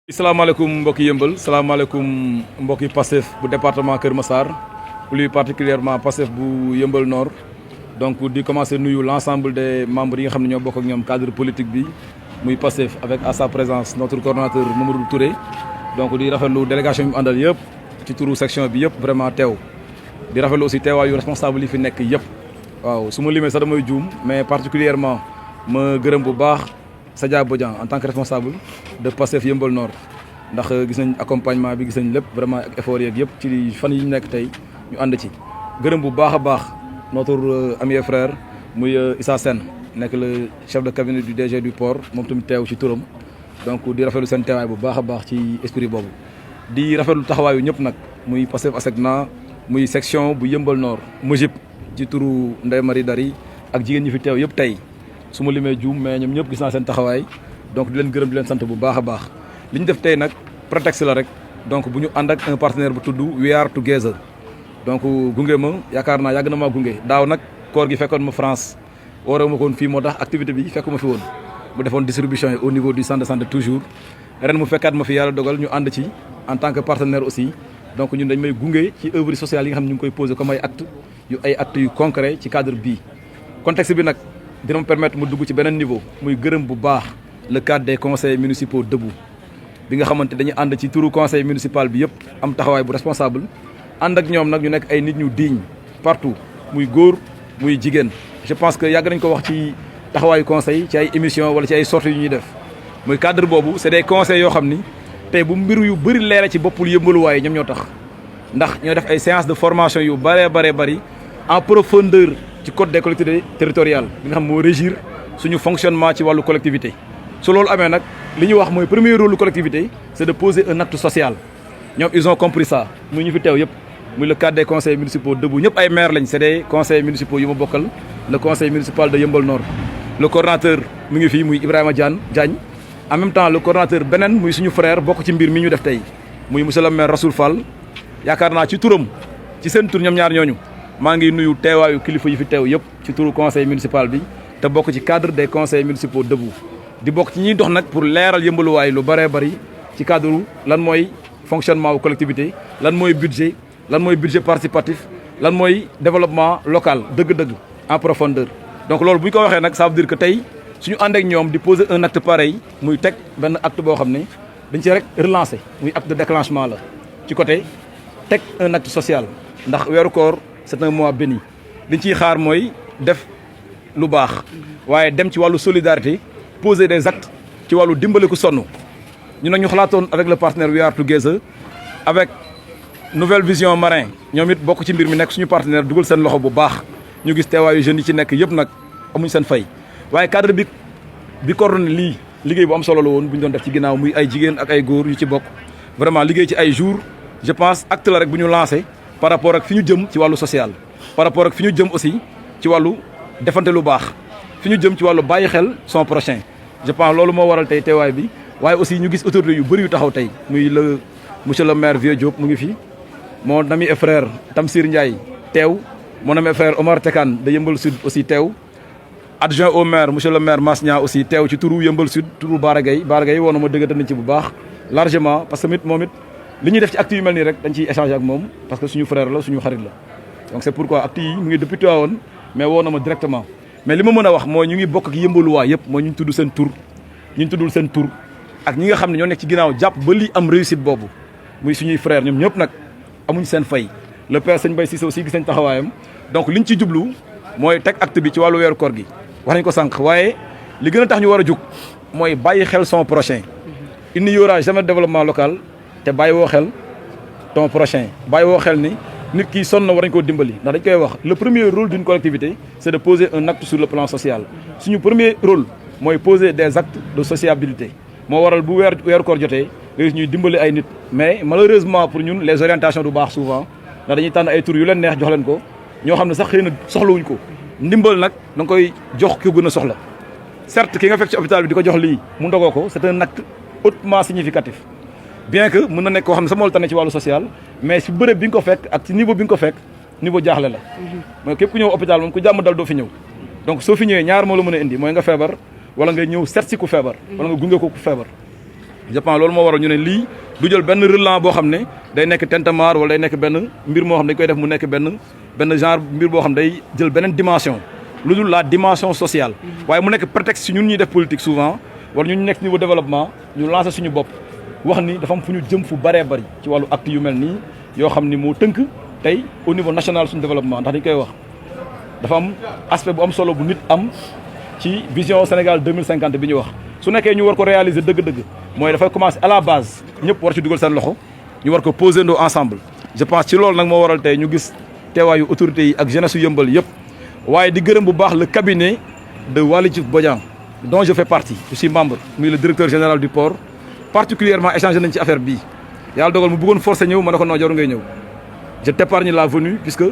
salaamaaleykum mbokki yëmbal salaamaaleykum mbokki Pastef bu département Kër Massar plus particulièrement Pastef bu yëmbal Nord donc di commencer nuyu l'ensemble des membres yi nga xam ne ñoo bokk ak ñoom cadre politique bi muy Pastef avec à sa présence notre coordonnateur Mamadou Touré donc di rafetlu délégation bi mu àndal yëpp ci turu section bi yëpp vraiment teew di rafetlu aussi teewaayu responsable yi fi nekk yëpp waaw su ma limee sax damay juum mais particulièrement ma gërëm bu baax Sadia Bodian en tant que responsable de Pastef Yeumbeul Nord ndax gis nañ accompagnement bi gis nañ lépp vraiment ak effort yeeg yëpp ci fan yi ñu nekk tey ñu ànd ci gërëm bu baax a baax notre ami et frère muy Issa Sène nekk le chef de cabinet du DG du port moom tamit teew ci turam donc di rafetlu seen teewaay bu baax a baax ci esprit boobu di rafetlu taxawaayu ñëpp nag muy Pastef ASECNA muy section bu Yeumbeul Nord Mojib ci turu Ndeye Marie Dari ak jigéen ñi fi teew yëpp tey su ma limee juum mais ñoom ñëpp gis naa seen taxawaay donc di leen gërëm di leen sant bu baax a baax li ñu def tey nag prétexte la rek donc bu ñu ànd ak un partenaire bu tudd We Are Together donc gunge ma yaakaar naa yàgg na maa gunge daaw nag koor gi fekkoon ma France waroo ma ko woon fii moo tax activité bi fekku ma fi woon mu defoon distribution yi au niveau du centre de santé toujours ren mu fekkaat ma fi yàlla dogal ñu ànd ci en tant que partenaire aussi donc ñun dañ may gunge ci œuvre sociale yi nga xam ne ñu ngi koy posé comme ay actes yu concret ci cadre bii contexte bi nag dina ma permettre mu dugg ci beneen niveau muy gërëm bu baax le cadre des conseils municipaux debout bi nga xamante dañuy ànd ci turu conseil municipal bi yëpp am taxawaay bu responsable ànd ak ñoom nag ñu nekk ay nit ñu digne partout muy góor muy jigéen je pense que yàgg nañ ko wax ci taxawaayu conseil ci ay émission wala ci ay sorties yu ñuy def muy cadre boobu c'est des conseils yoo xam ni tey bu mbiru yu bëri leere ci boppul yëmbaluwaay ñoom ñoo tax ndax ñoo def ay séances de formation yu bëri en profondeur ci code des collectivités territoriales bi nga xam moo régir suñu fonctionnement ci wàllu collectivité su loolu amee nag li ñu wax mooy premier rôle collectivité c'est de poser un acte social ñoom ils ont compris ça muy ñu fi teew yëpp muy le cadre des conseils municipaux debout ñëpp ay maires lañ c'est des conseils municipaux yu ma bokkal le conseil municipal de Yeumbeul Nord le coordonnateur mi ngi fii muy Ibrahima Diagne en même temps le coordonnateur beneen muy suñu frère bokk ci mbir mi ñu def tey muy monsieur le maire Rassoul Fall yaakaar naa ci turam ci seen tur ñoom ñaar ñooñu maa ngi nuyu teewaayu kilifa yi fi teew yëpp ci turu conseil municipal bi te bokk ci cadre des conseils municipaux debout di bokk ci ñuy dox nag pour leeral yëmbaluwaay lu bëree bëri ci cadre lan mooy fonctionnement wu collectivité lan mooy budget participatif lan mooy développement local dëgg-dëgg en profondeur donc loolu bu ñu ko waxee nag ça veut dire que tey suñu ànd ak ñoom di poser un acte pareil muy teg benn acte boo xam ne dañ ci rek relancer muy acte de déclenchement la ci côté teg un acte social ndax weeru koor c'est un mois béni liñ ciy xaar mooy def lu baax waaye dem ci wàllu solidarité poser des actes ci wàllu dimbali ku sonn ñu nag ñu xalaatoon avec le partenaire We Are Together avec Nouvelle Vision Marin ñoom it bokk ci mbir mi nekk suñu partenaire dugal seen loxo bu baax ñu gis teewaayu jeunes yi ci nekk yëpp nag amuñ seen fay waaye cadre bi coordonné lii liggéey bu am solo la woon bu ñu doon def ci ginnaaw muy ay jigéen ak ay góor yu ci bokk vraiment liggéey ci ay jours je pense acte la rek bu ñu lancé par rapport ak fi ñu jëm ci wàllu social par rapport ak fi ñu jëm aussi ci wàllu defante lu baax fi ñu jëm ci wàllu bàyyi xel son prochain je pense loolu moo waral tey teewaay bi waaye aussi ñu gis autorités yu bëri yu taxaw tey muy le monsieur le maire Vieux Diop mu ngi fi mon ami et frère Tamsir Ndiaye teew mon ami et frère Omar Tekane de Yeumbeul Sud aussi teew adjoint au maire monsieur le maire Mass Nia aussi teew ci turu Yeumbeul Sud turu Bara Gaye woon na ma dëggante nañ ci bu baax largement parce que moom it li ñuy def ci actes yu mel nii rek dañ ciy échanger ak moom parce que suñu frère la suñu xarit la donc c'est pourquoi actes yi mu ngi depuis woon mais woo na ma directement mais li ma mën a wax mooy ñu ngi bokk ak yëmbaluwaay yëpp mooy ñu tudd seen tur ñu tuddul seen tur ak ñi nga xam ne ñoo nekk ci ginnaaw jàpp ba li am réussite boobu muy suñuy frère ñoom ñëpp nag amuñ seen fay le père Sëñ Mbaye Cissé aussi gis nañ taxawaayam donc liñ ci jublu mooy teg acte bi ci wàllu weeru koor gi wax nañ ko sànq waaye li gën a tax ñu war a jug mooy bàyyi xel son prochain il n'y aura jamais de développement local te bàyyi woo xel ton prochain bàyyi woo xel ni nit ki sonn na war nañ koo dimbali ndax dañ koy wax le premier rôle d'une collectivité c'est de poser un acte sur le plan social suñu premier rôle mooy poser des actes de sociabilité moo waral bu weeru koor jotee léegi ñuy dimbali ay nit mais malheureusement pour ñun les orientations du baax souvent ndax dañuy tànn ay tur yu leen neex jox leen ko ñoo xam ne sax xëy na soxlawuñ ko ndimbal nag da nga koy jox ki gën a soxla certes ki nga fekk ci hôpital bi di ko jox lii mu ndogoo ko c'est un acte hautement significatif bien que mën na nekk koo xam ne sama tane ci wàllu social mais si bërëb bi nga ko fekk ak ci niveau bi nga ko fekk niveau jaaxle la mooy képp ku ñëw hôpital moom ku jàmm dal doo fi ñëw donc soo fi ñëwee ñaar moo la mën a indi mooy nga feebar wala nga ñëw seet si ku feebar wala nga gunge ko ku feebar je pense loolu moo waral ñu ne lii du jël benn relan boo xam ne day nekk tentamar wala day nekk benn mbir moo xam ne dañ koy def mu nekk benn genre mbir boo xam ne day jël beneen dimension lu dul la dimension sociale waaye mu nekk prétexte si ñun ñuy def politique souvent wala ñun ñu nekk niveau développement ñu lancer suñu bopp wax ni dafa am fu ñu jëm fu bëree bëri ci wàllu acte yu mel nii yoo xam ni moo tënk tey au niveau national suñu développement ndax dañ koy wax dafa am aspect bu am solo bu nit am ci vision Sénégal 2050 bi ñu wax su nekkee ñu war ko réaliser dëgg-dëgg mooy dafay commencer à la base ñëpp war ci dugal seen loxo ñu war ko poser ndoo ensemble je pense ci loolu nag moo waral tey ñu gis teewaayu autorités yi ak jeunesse yu yëmbal yëpp waaye di gërëm bu baax le cabinet de Waly Diouf Bodiang dont je fais partie je suis membre muy le directeur général du port particulièrement échangé nañ ci affaire bii yàlla dogal mu bëggoon forcé ñëw ma ne ko non jarul ngay ñëw je t'épargne la venue puisque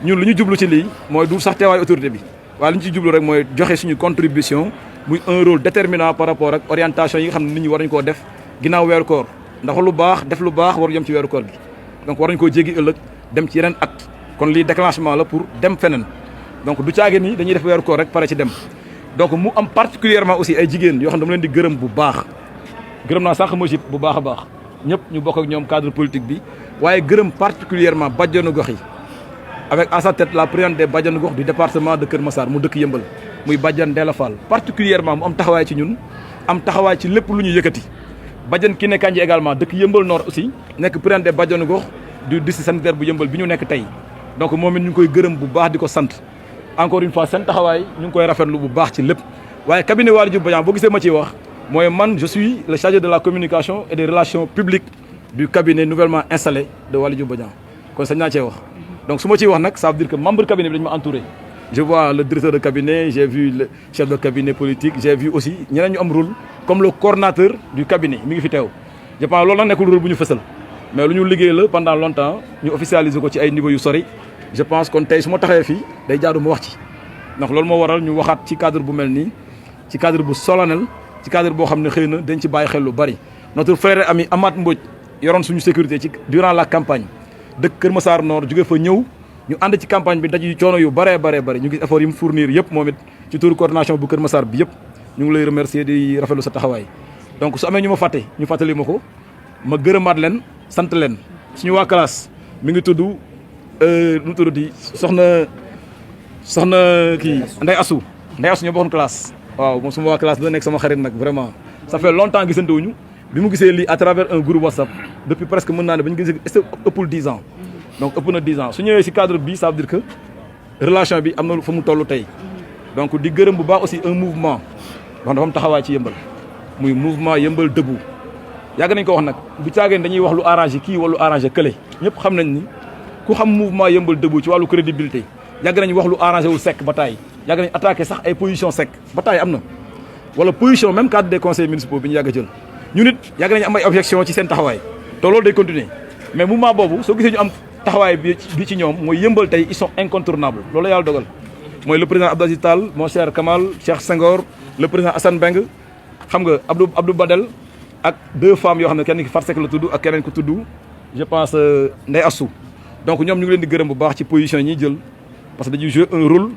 ñun lu ñu jublu ci lii mooy du sax teewaayu autorité bi waaye li ñu ci jublu rek mooy joxe suñu contribution muy un rôle déterminant par rapport ak orientation yi nga xam ne nit ñi war nañu koo def ginnaaw weeru koor ndax lu baax def lu baax waru yem ci weeru koor gi donc war nañu koo jéggi ëllëg dem ci yeneen acte kon lii déclenchement la pour dem feneen donc du caage ni dañuy def weeru koor rek pare ci dem donc mu am particulièrement aussi ay jigéen yoo xam ne dama leen di gërëm bu baax gërëm naa sànq Mojib bu baax a baax ñëpp ñu bokk ak ñoom cadre politique bi waaye gërëm particulièrement bàjjenu gox yi avec à sa tête la présidente des bàjjenu gox du département de Kër Massar mu dëkk Yëmbal muy bàjjan Ndella Fall particulièrement mu am taxawaay ci ñun am taxawaay ci lépp lu ñu yëkkati bàjjan Kiné Kandji également dëkk Yëmbal Nord aussi nekk présidente des bàjjenu gox du district sanitaire bu Yëmbal bi ñu nekk tey donc moom it ñu ngi koy gërëm bu baax di ko sant encore une fois seen taxawaay ñu ngi koy rafetlu bu baax ci lépp waaye cabinet Waly Diouf Bodiang boo gisee ma ciy wax mooy man je suis le chargé de la communication et des relations publiques du cabinet nouvellement installé de Waly Diouf Bodiang kon sañ naa cee wax donc su ma ciy wax nag ça veut dire que membre cabinet bi dañu ma entouré je vois le directeur de cabinet j'ai vu le chef de cabinet politique j'ai vu aussi ñeneen ñu am rôle comme le coordonnateur du cabinet mi ngi fi teew je pense loolu nag nekkul rôle bu ñu fësal mais lu ñu liggéey la pendant longtemps ñu officialiser ko ci ay niveau yu sori je pense kon tey su ma taxawee fii day jaadu ma wax ci ndax loolu moo waral ñu waxaat ci cadre bu mel nii ci cadre bu solennel ci cadre boo xam ne xëy na dañ ci bàyyi xel lu bari notre frère ami Amath Mbodj yoroon suñu sécurité ci durant la campagne dëkk Kër Massar Nord jóge fa ñëw ñu ànd ci campagne bi daj yu coono yu bëree bëri ñu gis effort yi mu fournir yëpp moom it ci turu coordination bu Kër Massar bi yëpp ñu ngi lay remercier di rafetlu sa taxawaay donc su amee ñu ma fàtte ñu fàttali ma ko ma gërëmaat leen sant leen suñu waa classe mi ngi tudd nu mu tuddati soxna kii Ndeye Assou ñoo bokkoon classe waaw moom suma waa classe da nekk sama xarit nag vraiment ça fait longtemps gisante wuñu bi mu gisee lii à travers un groupe WhatsApp depuis presque mën naa ne ba ñu gisee est-ce que ëppul 10 ans donc ëpp na 10 ans su ñëwee si cadre bi ça veut dire que relation bi am na fa mu toll tey donc di gërëm bu baax aussi un mouvement wax dafa am taxawaay ci yëmbal muy mouvement yëmbal debout yàgg nañ ko wax nag bu caageen dañuy wax lu arrangé kii wala lu arrangé kële ñëpp xam nañ ni ku xam mouvement yëmbal debout ci wàllu crédibilité yàgg nañ wax lu arrangé wul sec ba taay yàgg nañ attaqué sax ay position sec ba taay am na wala position même cadre des conseils municipaux bi ñu yàgg a jël ñu nit yàgg nañ am ay objection ci seen taxawaay te loolu day continuer mais mouvement boobu soo gisee ñu am taxawaay bi ci ñoom mooy yëmbal tey ils sont incontournables loolu la yàlla dogal mooy le président Abdou Aziz Tall mon cher Kamal Cheikh Senghor le président Assane Beng xam nga Abdou Badel ak deux femmes yoo xam ne kenn ki Fatou Seck la tudd ak keneen ko tudd je pense Ndeye Assou donc ñoom ñu ngi leen di gërëm bu baax ci position yi ñuy jël parce que dañuy jouer un rôle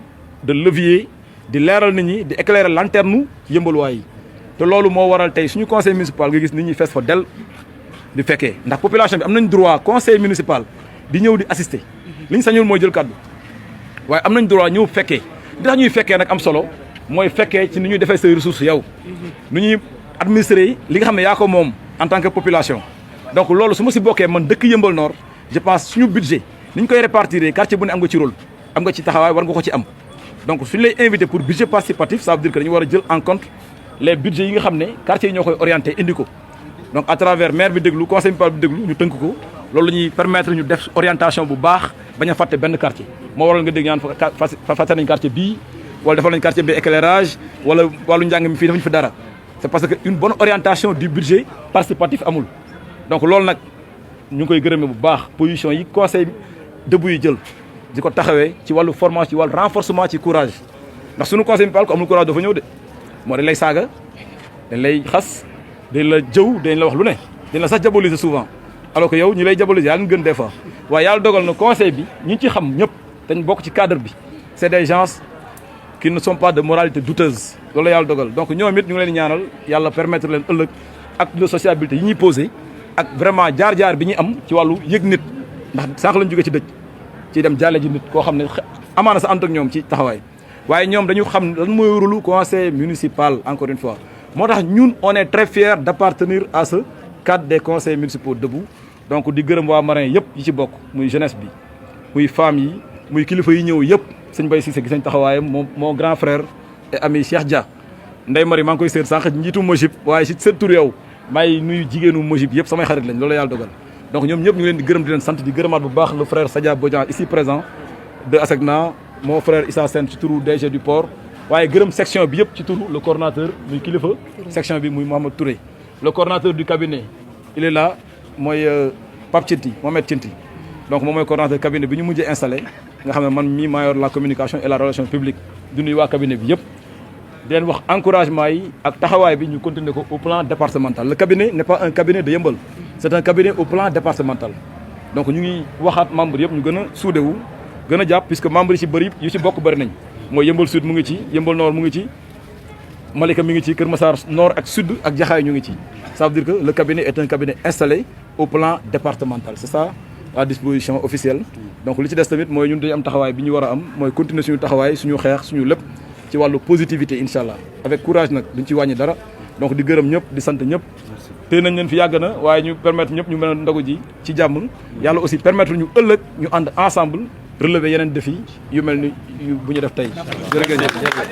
de levier di leeral nit ñi di éclairer lanterne yëmbaluwaay yi te loolu moo waral tey suñu conseil municipal nga gis nit ñi fees fa del di fekkee ndax population bi am nañ droit conseil municipal di ñëw di assister li ñu sañul mooy jël kàddu waaye am nañ droit ñëw fekkee di tax ñuy fekkee nag am solo mooy fekkee ci ni ñuy defee say ressources yow nu ñuy administrer li nga xam ne yaa ko moom en tant que population donc loolu su ma si bokkee man dëkk Yëmbal Nord je pense suñu budget ni ñu koy répartir quartier bu ne am nga ci rôle am nga ci taxawaay war nga ko ci am donc suñu lay invité pour budget participatif ça veut dire que dañu war a jël en compte les budgets yi nga xam ne quartier yi ñoo koy orienté indi ko donc à travers maire bi déglu conseil municipal bi déglu ñu tënk ko loolu la ñuy permettre ñu def orientation bu baax bañ a fàtte benn quartier moo waral nga dégg ñaan fàtte nañ quartier bii wala defal nañ quartier bi éclairage wala wàllu njàng mi fii defuñu fi dara c'est parce que une bonne orientation du budget participatif amul donc loolu nag ñu ngi koy gërëmee bu baax position yi conseil debout yi jël di ko taxawee ci wàllu formation ci wàllu renforcement ci courage ndax suñu conseil municipal ko amul courage dafa ñëw de moo dañ lay saaga dañ lay xas dañ la jëw dañ la wax lu ne dañ la sax diaboliser souvent alors que yow ñi lay diaboliser yaa ngi gën des fois waaye yàlla dogal na conseil bi ñi ci xam ñëpp dañ bokk ci cadre bi c'est des gens qui ne sont pas de moralité douteuse loolu la yàlla dogal donc ñoom it ñu ngi leen ñaanal yàlla permettre leen ëllëg acte de sociabilité yi ñuy posé ak vraiment jaar-jaar bi ñuy am ci wàllu yëg nit ndax sànq lañ jóge ci dëj ci dem jaale ji nit koo xam ne amaana sa ànd ak ñoom ci taxawaay waaye ñoom dañu xam lan mooy rôle conseil municipal encore une fois moo tax ñun on est très fiers d'appartenir à ce cadre des conseils municipaux debout donc di gërëm waa Marin yëpp yi ci bokk muy jeunesse bi muy femmes yi muy kilifa yi ñëw yëpp sëñ Mbaye Cissé gis nañ taxawaayam mon grand frère et ami Cheikh Dia Ndeye Marie maa ngi koy seet sànq njiitu Mojib waaye si seen tur yow maay nuyu jigéenu Mojib yëpp samay xarit lañ loolu la yàlla dogal donc ñoom ñëpp ñu ngi leen di gërëm di leen sant di gërëmaat bu baax le frère Sadia Bodian ici présent de ASECNA mon frère Issa Sène ci turu DG du port waaye gërëm section bi yëpp ci turu le coordonnateur muy kilifa section bi muy Mohamed Touré le coordonnateur du cabinet il est là mooy Pape Tinti Mohamed Tinti donc moom mooy coordonnateur cabinet bi ñu mujjee installé nga xam ne man mii maa yor la communication et la relation publique du nuyu waa cabinet bi yëpp di leen wax encouragement yi ak taxawaay bi ñu continuer ko au plan départemental le cabinet n'est pas un cabinet de Yeumbeul c'est un cabinet au plan départemental donc ñu ngi waxaat membres yëpp ñu gën a soudé wu gën a jàpp puisque membres yi ci bëri yu ci bokk bëri nañ mooy Yeumbeul Sud mu ngi ci Yeumbeul Nord mu ngi ci Malika mi ngi ci Kër Massar Nord ak Sud ak Jaxaay ñu ngi ci ça veut dire que le cabinet est un cabinet installé au plan départemental c'est ça à disposition officielle donc li ci des tamit mooy ñun dañu am taxawaay bi ñu war a am mooy continuer suñu taxawaay suñu xeex suñu lépp ci wàllu positivité incha allah avec courage nag duñ ci wàññi dara donc di gërëm ñëpp di sant ñëpp tey nañ leen fi yàgg na waaye ñu permettre ñëpp ñu mën a ndogu ji ci jàmm yàlla aussi permettre ñu ëllëg ñu ànd ensemble relever yeneen défis yu mel ni bu ñu def tey jërëjëf